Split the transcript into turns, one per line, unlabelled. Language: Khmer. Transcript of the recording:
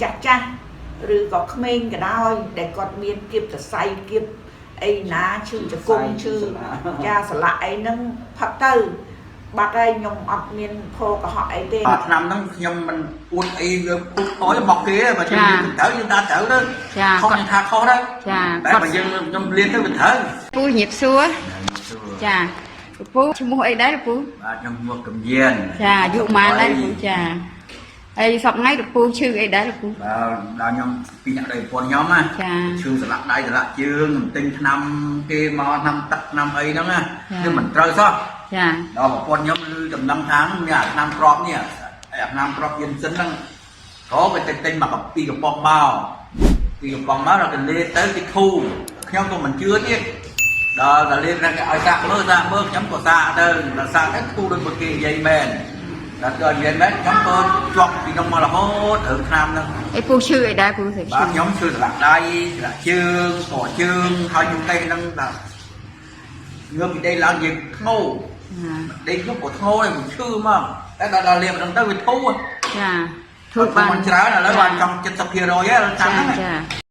ចាស់ចាស់ឬក៏ក្មេងក៏ដោយដែលគាត់មានគៀបសរសៃគៀបអីណាឈឺជង្គង់ឈឺចាសន្លាក់អីហ្នឹងផឹកទៅបាត់ហើយខ្ញុំអត់មានភោកុហកអីទេ
បាទឆ្នាំហ្នឹងខ្ញុំមិនអួតអីវាពុតអយមកគេទេបើយើងត្រូវយើងថាត្រូវទៅ
ចា
ខុសយើងថាខុសដែរ
ចា
តែបើយើងខ្ញុំលៀនទៅវាត្រូវ
ពូញៀបសួរចាពូឈ្មោះអីដែរពូ
បាទខ្ញុំមកកំយាន
ចាអាយុប៉ុន្មានដែរពូចាហើយសប្ងៃពូឈឺអីដែរពូ
បាទដល់ខ្ញុំពីរអ្នកដៃប្រពន្ធខ្ញុំណា
ចា
ឈឺសន្លាក់ដៃសន្លាក់ជើងខ្ញុំទិញថ្នាំគេមកថ្នាំទឹកថ្នាំអីហ្នឹងណាវាមិនត្រូវសោះ
ចា
ដល់ប្រពន្ធខ្ញុំឮដំណឹងថាមានអាថ្នាំក្របនេះអាថ្នាំក្របយិនសិនហ្នឹងក៏ไปទិញមកពីកំប៉ុងមកពីកំប៉ុងមកដល់ទៅលេទៅគេធូរខ្ញុំក៏មិនជឿទៀតដល់តែលេទៅគេឲ្យសាកមើលសាកមើលខ្ញុំក៏សាកទៅដល់សាកទៅធូរដូចគេនិយាយមែនដល់ទៅនិយាយមែនខ្ញុំក៏ជាប់ពីខ្ញុំមករហូតរឿងថ្នាំហ្នឹង
អីពូឈឺអីដែរពូស្អីឈឺ
បាទខ្ញុំឈឺសន្លាក់ដៃសន្លាក់ជើងកជើងហើយខ្ញុំទេហ្នឹងដល់ងើបពីដីឡើងនិយាយធ្ងោ
ចា
ដេកនោះក៏ធ្ងោដែរមិនឈឺមកតែដល់ដល់លៀបហ្នឹងទៅវាធូរ
ចាធូរបាន
មិនច្រើនឥឡូវបានចង់70%ហើយចាំ
ចា
ហ្នឹង
ចា